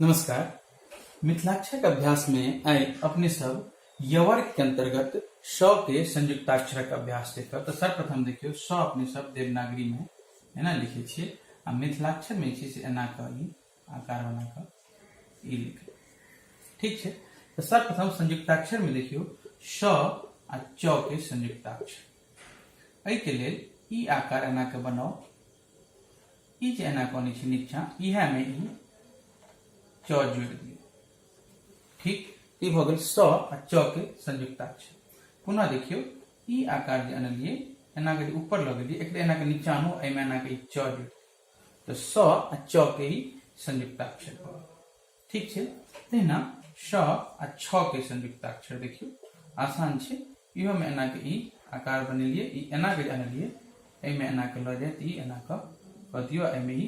नमस्कार। मिथिलाक्षरक अभ्यास में आइ अपने सब यवर्ग के अंतर्गत स के संयुक्ताक्षरक अभ्यास देखब। तो सर्वप्रथम देखियो स अपने सब देवनागरी में एना लिखे छियै आ मिथिलाक्षर में जे छै से एना क ई आकार बना क ई लिखे, ठीक छै। तो सर्वप्रथम संयुक्ताक्षर में देखियो स आ च के संयुक्ताक्षर, एहि के लेल ई आकार एना के बनाओ, ई जे एना कऽ छै नीचा इएह में ई च जोड़ि दियौ, ठीक। ई भऽ गेल स आ च के संयुक्ताक्षर। पुनः देखियौ ई आकार जे अनलियै एना के जे ऊपर लऽ गेलियै, एकरे एना के नीचा आनू, एहिमे एना के ई च जोड़ि दियौ, तऽ स आ च के ई संयुक्ताक्षर भऽ गेल, ठीक छै। तहिना स आ छ के संयुक्ताक्षर देखियौ आसान छै, इहो में एना के ई आकार बनेलियै, ई एना के जे अनलियै एहिमे एना के लऽ जायत, ई एना के कऽ दियौ, एहिमे ई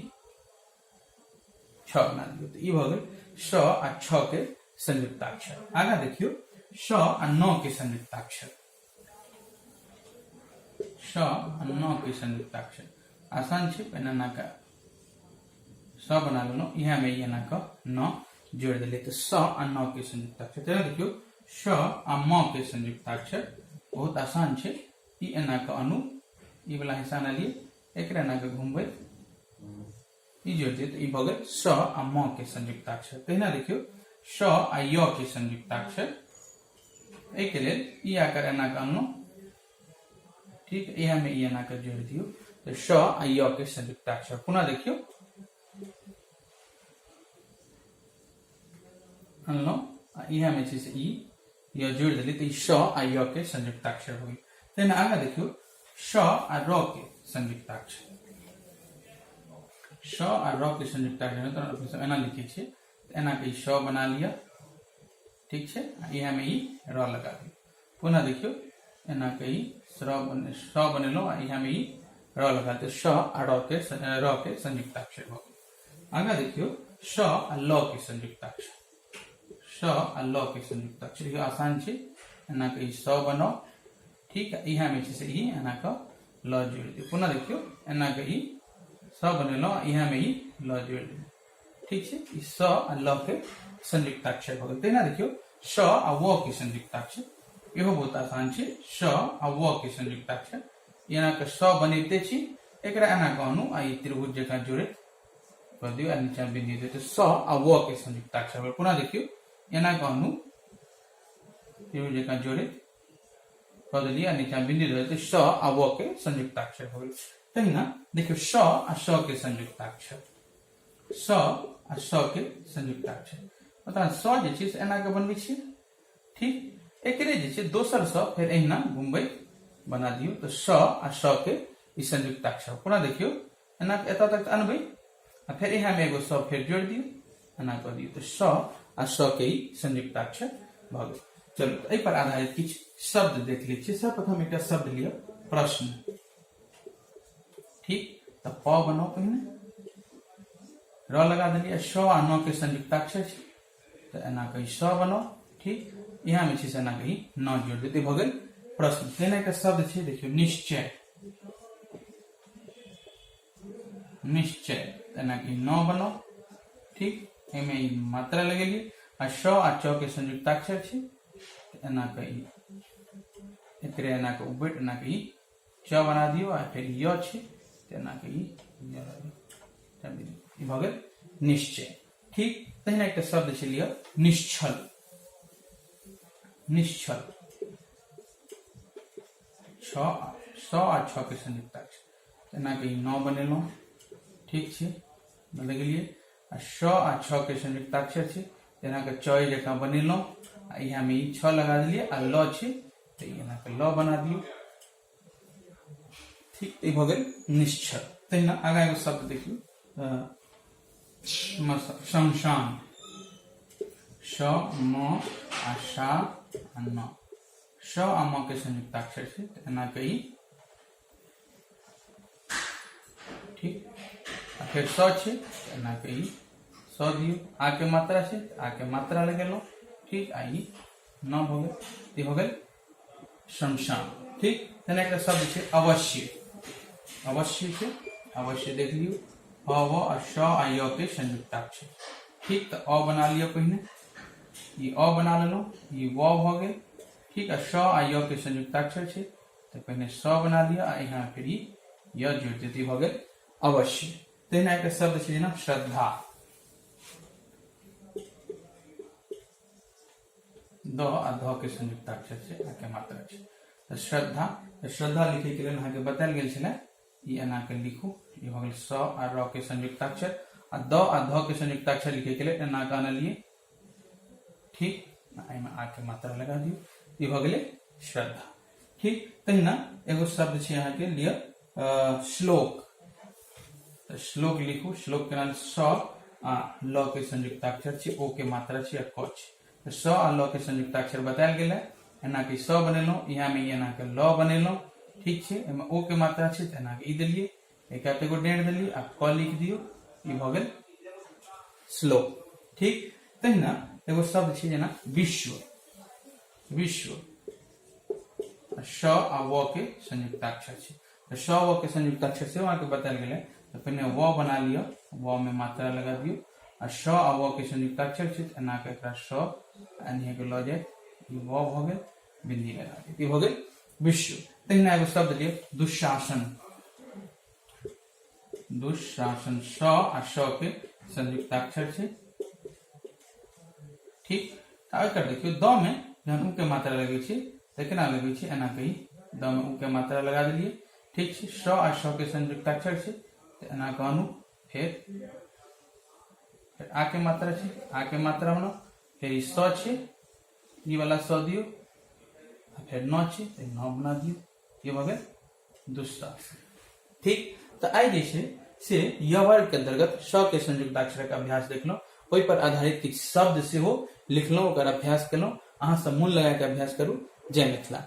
छ बना दियौ, तऽ ई भऽ गेल स आ छ के संयुक्ताक्षर। आगाँ देखियौ स आ न के संयुक्ताक्षर, स आ न के संयुक्ताक्षर आसान छै, पहिने एना के स बना लेलहुँ, इएह में ई एना के न जोड़ि देलियै, तऽ स आ न के संयुक्ताक्षर। तेना देखियौ स आ म के संयुक्ताक्षर बहुत आसान छै, ई एना के अनु ई वाला हिस्सा अनलियै, एकरा एना के घुमबैत ई जोड़ि दियौ, तऽ ई भऽ गेल स आ म के संयुक्ताक्षर। तहिना देखियौ स आ य के संयुक्ताक्षर, एहिके लेल ई आकार एना के अनलहुँ, ठीक, इएह में ई एना के जोड़ि दियौ, तऽ स आ य के संयुक्ताक्षर। पुनः देखियौ अनलहुँ आ इएह में छै से ई य जोड़ि देलियै, तऽ ई स आ य के संयुक्ताक्षर भऽ गेल। तहिना आगाँ देखियौ स आ र के संयुक्ताक्षर, स आ र के संयुक्ताक्षर तऽ अपने सब एना लिखै छियै, एना के ई स बना लिअ, ठीक छै, आ इएह में ई र लगा दियौ। पुनः देखियौ एना के ई स बनेलहुँ आ इएह में ई र लगा दियौ, स आ र के संयुक्ताक्षर भऽ गेल। आगाँ देखियौ स आ ल के संयुक्ताक्षर, स आ ल के संयुक्ताक्षर इहो आसान छै, एना के ई स बनाउ, ठीक, इएह में छै से ई एना के ल जोड़ि दियौ। पुनः देखियौ एना के ई स बनेलहुँ आ इएह में ई ल जोड़ि दियौ, ठीक छै, ई स आ ल के संयुक्ताक्षर भऽ गेल। तहिना देखियौ स आ व के संयुक्ताक्षर, इहो बहुत आसान छै, स आ व के संयुक्ताक्षर एना के स बनेते छी, एकरा एना के आनू आ ई त्रिभुज जकाँ जोड़ैत कऽ दियौ आ नीचा बिंदी दियौ, तऽ स आ व के संयुक्ताक्षर भेल। पुनः देखियौ एना के आनू त्रिभुज जकाँ जोड़ैत कऽ देलियै आ नीचा बिंदी दऽ देलियै, स आ व के संयुक्ताक्षर भऽ गेल। तहिना देखियौ स आ स के संयुक्ताक्षर, स आ स के संयुक्ताक्षर, मतलब स जे छै से एना के बनबै छियै, ठीक, एकरे जे छै दोसर स फेर एहिना घुमबैत बना दियौ, तऽ स आ स के ई संयुक्ताक्षर। पुनः देखियौ एना एतऽ तक अनबै आ फेर इएह में एगो स फेर जोड़ि दियौ, एना कऽ दियौ, तऽ स आ स के ई संयुक्ताक्षर भऽ गेल। चलू तऽ एहि पर आधारित किछु शब्द देख लै छियै। सर्वप्रथम एकटा शब्द लिअ प्रश्न, ठीक, तऽ प बनाउ, पहिने र लगा देलियै, स आ न के संयुक्ताक्षर छै, तऽ एना कऽ ई स बनाउ, ठीक, इएह में छै से एना कऽ ई न जोड़ि देतै, भऽ गेल प्रश्न। तहिना एकटा शब्द छै देखियौ निश्चय, निश्चय, एना कऽ ई न बनाउ, ठीक, एहिमे ई मात्रा लगेलियै आ स आ च के संयुक्ताक्षर छै, एना कऽ ई एकरे एना कऽ उबैट एना कऽ ई च बना दियौ आ फेर य छै तऽ एना कऽ ई य ई भऽ गेल निश्चय, ठीक। तहिना एकटा शब्द छै लिअ निश्चल, निश्चल, छ स आ छ के संयुक्ताक्षर, एना के ई न बनेलहुँ, ठीक छै, लगेलियै आ स आ छ के संयुक्ताक्षर छै, एना के च जकाँ बनेलहुँ आ इएह में ई छ लगा देलियै आ ल छै तऽ ई एना के ल बना दियौ, ठीक, ई भऽ गेल निश्चल। तहिना आगाँ एगो शब्द देखियौ शमशान, स म आ सा आ न, स आ म के संयुक्ताक्षर छै, तऽ एना के ई, ठीक, आ फेर स छै तऽ एना के ई स दियौ, आ के मात्रा छै तऽ आ के मात्रा लगेलहुँ, ठीक, आ ई न भऽ गेल, ई भऽ गेल शमशान, ठीक। तहिना एकटा शब्द छै अवश्य, अवश्य छै, अवश्य देख लियौ, अ व आ स आ य के संयुक्ताक्षर, ठीक, तऽ अ बना लिअ पहिने, ई अ बना लेलहुँ, ई व भऽ गेल। ठीक, आ स आ य के संयुक्ताक्षर छै, तऽ पहिने स बना लिअ आ यहाँ फेर ई य जोड़ि दियौ, भऽ गेल अवश्य। तहिना एकटा शब्द छै जेना श्रद्धा, द आ ध के संयुक्ताक्षर छै, आ के मात्रा छै, तऽ श्रद्धा। तऽ श्रद्धा लिखै के लेल अहाँके बतायल गेल छलै, ई एना के लिखू, ई भऽ गेल स आ र के संयुक्ताक्षर, आ द आ ध के संयुक्ताक्षर लिखै के लेल एना के अनलियै। ठीक, एहिमे आ के मात्रा लगा दियौ, ई भऽ गेलै श्रद्धा। ठीक, तहिना एगो शब्द छै अहाँके लिअ श्लोक। तऽ श्लोक लिखू, श्लोक के नाम स आ ल के संयुक्ताक्षर छै, ओ के मात्रा छै आ क छै। तऽ स आ ल के संयुक्ताक्षर बतायल गेल है, एना के स बनेलहुँ, यहाँ में एना के ल बनेलहुँ। ठीक छै, एहिमे ओ के मात्रा छै तऽ एना के ई देलियै, एक एगो डेढ़ देलियै आ क लिख दियौ, ई भऽ गेल श्लोक। ठीक, तहिना एगो शब्द छै जेना विश्व, विश्व स आ व के संयुक्ताक्षर छै, तऽ स व के संयुक्ताक्षर सेहो अहाँके बतायल गेलै, तऽ पहिने व बना लिअ, व में मात्रा लगा दियौ, आ स आ व के संयुक्ताक्षर छै तऽ एना के एकरा स एनाहिए के लऽ जायत, ई व भऽ गेल, बिंदी लगा दियौ, ई भऽ गेल विश्व। तहिना एगो शब्द लिअ दुशासन, दुशासन स आ स के संयुक्ताक्षर छै। ठीक, तऽ एकर देखियौ द में जहन उ के मात्रा लगै छै तऽ केना लगै छै, एना कही द में उ के मात्रा लगा देलियै। ठीक छै, स आ स के संयुक्ताक्षर छै तऽ एना कऽ आनू, फेर आ के मात्रा छै, आ के मात्रा बनाउ, फेर ई स छै, ई वाला स दियौ, आ फेर न छै तऽ न बना दियौ, ई भऽ गेल दुस्साहस। ठीक, तऽ आइ जे छै से य वर्ग के अंतर्गत स के संयुक्ताक्षरक अभ्यास देखलहुँ, ओहि पर आधारित किछु शब्द सेहो लिखलहुँ, ओकर अभ्यास केलहुँ। अहाँ सब मोन लगा के अभ्यास करू। जय मिथिला।